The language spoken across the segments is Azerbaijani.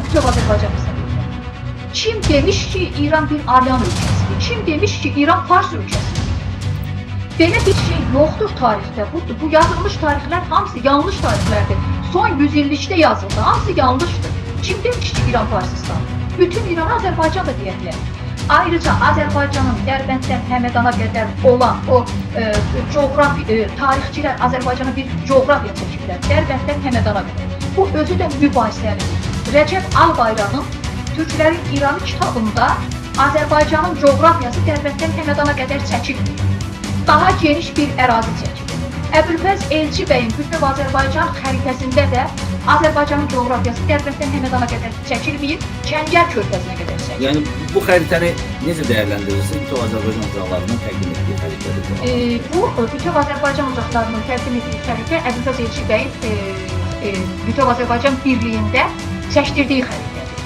bütöv Azərbaycan hesab edirəm. Kim demiş ki, İran bir Aryan ölkəsidir? Kim demiş ki, İran Fars ölkəsidir? Belə bir şey yoxdur tarixdə. Bu yazılmış tarixlər hamısı yanlış tarixlərdir. Son 100 illikdə yazıldı, hamısı yanlışdır. Kim demiş ki, İran Farsistan? Bütün İranı Azərbaycan da deyə bilər. Ayrıca Azərbaycanın Dərbənddən Həmədana qədər olan o coğrafi tarixçilər Azərbaycana bir coğrafiya çəkiblər. Dərbənddən Həmədana qədər. Bu özü də mübahisəlidir. Rəcəb Albayrağın Türklərin İranı kitabında Azərbaycanın coğrafiyası Dərbənddən Həmədana qədər çəkilmir. Daha geniş bir ərazi çəkilir. Əbülfəz Elçi bəyin Bütöv Azərbaycan xəritəsində də Azərbaycanın coğrafiyası Dərbənddən Həmədana qədər çəkilməyib, Kəngər körfəzinə qədər çəkilir. Yəni bu xəritəni necə dəyərləndirirsiniz? Bütöv Azərbaycan ocaqlarının təqdim etdiyi xəritədir bu. Bu Bütöv Azərbaycan ocaqlarının təqdim etdiyi xəritə Əbülfəz Elçi bəyin Bütöv Azərbaycan Birliyində çəkdirdiyi xəritədir.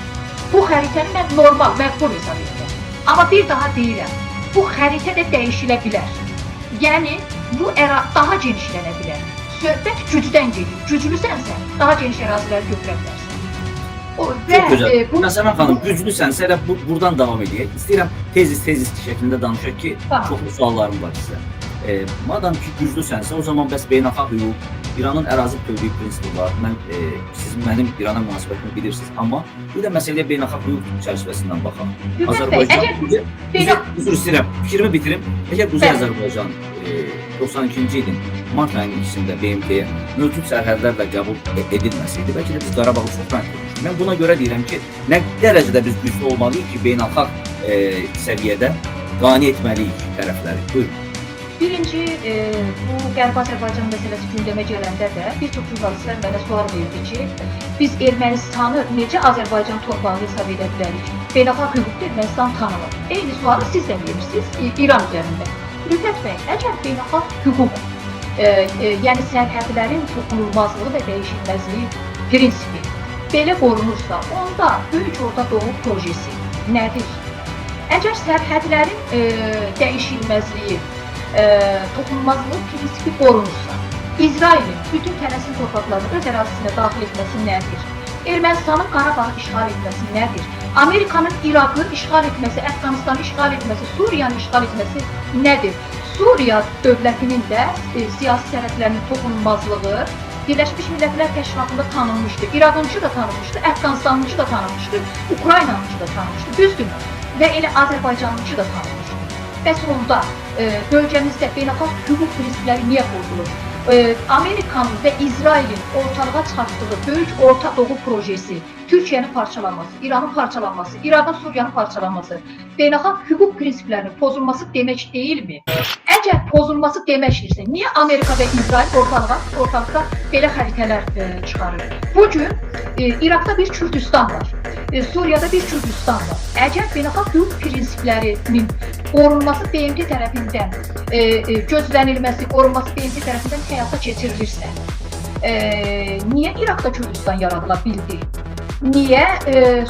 Bu xəritəni mən normal, məqbul hesab edirəm. Amma bir daha deyirəm, bu xəritə də dəyişilə bilər. Yəni bu daha genişlənə bilər. Söhbət gücdən gedir. Güclüsənsə, daha geniş əraziləri götürə bilərsən. O, və Çox gözəl. bu Yasəmən xanım, güclüsənsə elə buradan davam edək. İstəyirəm tezis şəklində danışaq ki, Tamam. çoxlu suallarım var sizə. Madam ki güclüsənsə, o zaman bəs beynəlxalq hüquq, İranın ərazi bütövlüyü prinsipi var. Mən siz mənim İrana münasibətimi bilirsiniz, amma bir də məsələyə beynəlxalq hüquq çərçivəsindən baxaq. Hürmət bəy, əgər beynə Üzr istəyirəm, fikrimi bitirim. Əgər Quzey Bəli. Azərbaycan 92-ci ilin mart ayının 2-sində BMT-yə mövcud sərhədlərlə qəbul edilməsəydi, bəlkə də biz Qarabağı çox rahat olmuşduq. Mən buna görə deyirəm ki, nə dərəcədə biz güclü olmalıyıq ki, beynəlxalq səviyyədə qane etməliyik tərəfləri. Buyurun. Birinci, bu Qərbi Azərbaycan məsələsi gündəmə gələndə də bir çox jurnalistlər mənə sual verdi ki, biz Ermənistanı necə Azərbaycan torpağı hesab edə bilərik? Beynəlxalq hüquqda Ermənistan tanınır. Eyni sualı siz də verirsiniz İran üzərində. Rüfət bəy, əgər beynəlxalq hüquq, yəni sərhədlərin toxunulmazlığı və dəyişilməzliyi prinsipi belə qorunursa, onda Böyük Orta Doğu projesi nədir? Əgər sərhədlərin dəyişilməzliyi, toxunulmazlığı prinsipi qorunursa, İsrailin bütün Fələstin torpaqlarını öz ərazisinə daxil etməsi nədir? Ermənistanın Qarabağı işğal etməsi nədir? Amerikanın İraqı işğal etməsi, Əfqanistanı işğal etməsi, Suriyanı işğal etməsi nədir? Suriya dövlətinin də siyasi sərhədlərinin toxunulmazlığı Birləşmiş Millətlər Təşkilatında tanınmışdı. İraqınçı da tanınmışdı, Əfqanistanlıcı da tanınmışdı, Ukraynanıncı da tanınmışdı, düzdürmü? Və elə Azərbaycanlıcı da tanınmışdı. Bəs onda bölgəmizdə beynəlxalq hüquq prinsipləri niyə pozulur? Amerikanın və İsrailin ortalığa çıxartdığı Böyük Orta Doğu projesi, Türkiyənin parçalanması, İranın parçalanması, İraqın Suriyanın parçalanması, beynəlxalq hüquq prinsiplərinin pozulması demək deyilmi? Əgər pozulması deməkdirsə, niyə Amerika və İsrail ortalıqda belə xəritələr çıxarır? Bugün İraqda bir Kürdistan var, Suriyada bir Kürdistan var. Əgər beynəlxalq hüquq prinsiplərinin qorunması BMT tərəfindən gözlənilməsi, qorunması BMT tərəfindən həyata keçirilirsə, niyə İraqda Kürdistan yaradıla bildi? Niyə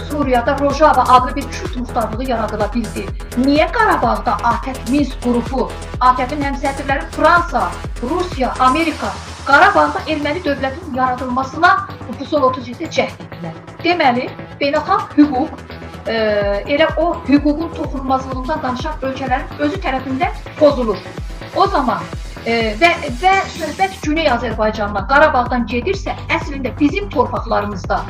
Suriyada Rojava adlı bir Kürt muxtarlığı yaradıla bildi? Niyə Qarabağda ATƏT Minsk qrupu, ATƏT-in həmsədrləri Fransa, Rusiya, Amerika Qarabağda erməni dövlətinin yaradılmasına bu son 30 ildə cəhd etdilər? Deməli, beynəlxalq hüquq elə o hüququn toxunulmazlığından danışan ölkələrin özü tərəfindən pozulur. O zaman və söhbət Güney Azərbaycandan, Qarabağdan gedirsə, əslində bizim torpaqlarımızda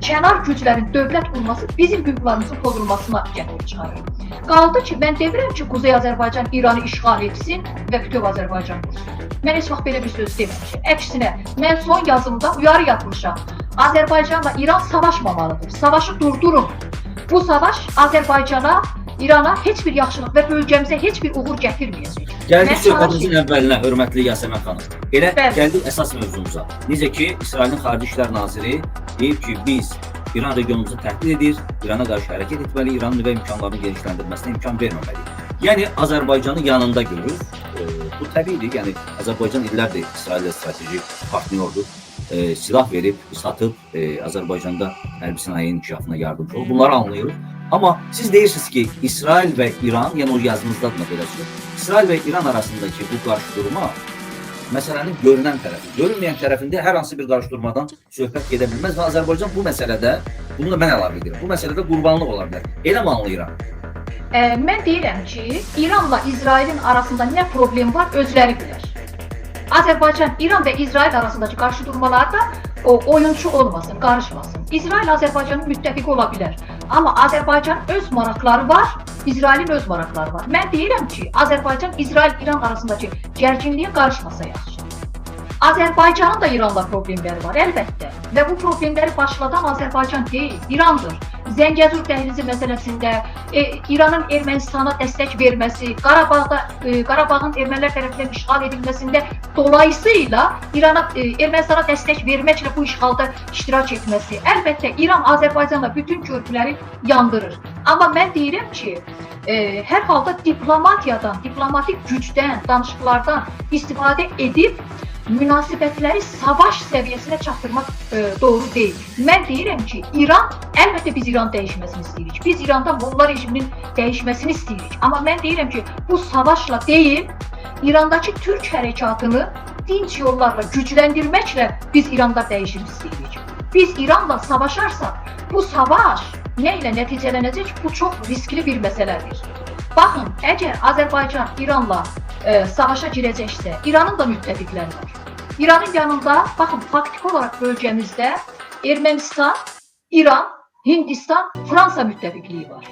kənar güclərin dövlət qurması bizim hüquqlarımızın pozulmasına gətirib çıxarır. Qaldı ki, mən demirəm ki, Quzey Azərbaycan İranı işğal etsin və bütöv Azərbaycan qursun. Mən heç vaxt belə bir söz deməmişəm. Əksinə, mən son yazımda uyarı yapmışam. Azərbaycanla İran savaşmamalıdır. Savaşı durdurun. Bu savaş Azərbaycana, İrana heç bir yaxşılıq və bölgəmizə heç bir uğur gətirməyəcək. Gəldik söhbətimizin əvvəlinə, hörmətli Yasəmən xanım. Elə Bəli. gəldik əsas mövzumuza. Necə ki, İsrailin Xarici İşlər Naziri deyib ki, biz İran regionumuzu təhdid edir, İrana qarşı hərəkət etməliyik, İranın nüvə imkanlarını genişləndirməsinə imkan verməməliyik. Yəni Azərbaycanı yanında görür. Bu təbiidir. Yəni Azərbaycan illərdir İsraillə strateji partnyordur. Silah verib, satıb Azərbaycanda hərbi sənaye inkişafına yardımcı olur. Bunları anlayırıq. Amma siz deyirsiniz ki, İsrail və İran, yəni o yazınızda da belə çıxır. İsrail və İran arasındakı bu qarşıdurma məsələnin görünən tərəfi, görünməyən tərəfində hər hansı bir qarşıdurmadan söhbət gedə bilməz və Azərbaycan bu məsələdə Bunu da mən əlavə edirəm. Bu məsələdə qurbanlıq ola bilər. Elə mi anlayıram? Mən deyirəm ki, İranla İsrailin arasında nə problem var, özləri bilər. Azərbaycan, İran və İsrail arasındakı qarşıdurmalarda o oyunçu olmasın, qarışmasın. İsrail Azərbaycanın müttəfiqi ola bilər. Amma Azərbaycanın öz maraqları var, İsrailin öz maraqları var. Mən deyirəm ki, Azərbaycan, İsrail, İran arasındakı gərginliyə qarışmasa yaxşı. Azərbaycanın da İranla problemləri var, əlbəttə. Və bu problemləri başladan Azərbaycan deyil, İrandır. Zəngəzur dəhlizi məsələsində İranın Ermənistana dəstək verməsi, Qarabağın ermənilər tərəfindən işğal edilməsində dolayısıyla İrana Ermənistana dəstək verməklə bu işğalda iştirak etməsi. Əlbəttə İran Azərbaycanla bütün körpüləri yandırır. Amma mən deyirəm ki, hər halda diplomatiyadan, diplomatik gücdən, danışıqlardan istifadə edib münasibətləri savaş səviyyəsinə çatdırmaq doğru deyil. Mən deyirəm ki, İran, əlbəttə biz İran dəyişməsini istəyirik. Biz İranda Molla rejiminin dəyişməsini istəyirik. Amma mən deyirəm ki, bu savaşla deyil, İrandakı türk hərəkatını dinc yollarla gücləndirməklə biz İranda dəyişim istəyirik. Biz İranla savaşarsaq, bu savaş nə ilə nəticələnəcək? Bu çox riskli bir məsələdir. Baxın, əgər Azərbaycan İranla savaşa girəcəksə, İranın da müttəfiqləri var. İranın yanında, baxın, faktiki olaraq bölgəmizdə Ermənistan, İran, Hindistan, Fransa müttəfiqliyi var.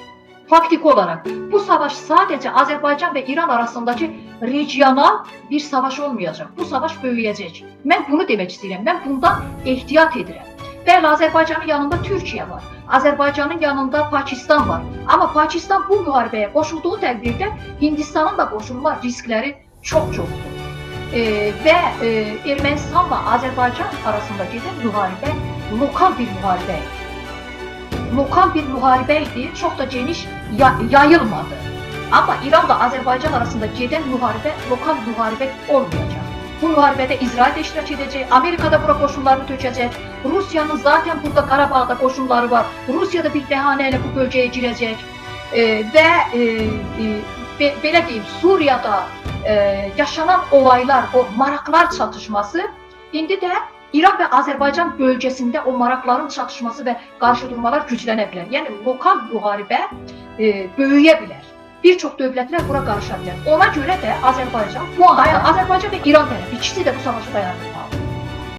Faktiki olaraq bu savaş sadəcə Azərbaycan və İran arasındakı regional bir savaş olmayacaq. Bu savaş böyüyəcək. Mən bunu demək istəyirəm. Mən bundan ehtiyat edirəm. Bəli, Azərbaycanın yanında Türkiyə var. Azərbaycanın yanında Pakistan var. Amma Pakistan bu müharibəyə qoşulduğu təqdirdə Hindistanın da qoşulma riskləri çox-çoxdur. Və Ermənistanla Azərbaycan arasında gedən müharibə lokal bir müharibə idi. Lokal bir müharibə idi, çox da geniş yayılmadı. Amma İranla Azərbaycan arasında gedən müharibə lokal müharibə olmayacaq. Bu müharibədə İsrail də iştirak edəcək, Amerika da bura qoşunlarını tökəcək, Rusiyanın zaten burada Qarabağda qoşunları var, Rusiya da bir bəhanə ilə bu bölgəyə girəcək və belə deyim, Suriyada yaşanan olaylar, o maraqlar çatışması, indi də İran və Azərbaycan bölgəsində o maraqların çatışması və qarşıdurmalar güclənə bilər. Yəni lokal müharibə böyüyə bilər. Bir çox dövlətlər bura qarışa bilər. Ona görə də Azərbaycan, bu anda Azərbaycan və İran tərəfi ikisi də bu savaşı dayandırmalıdır.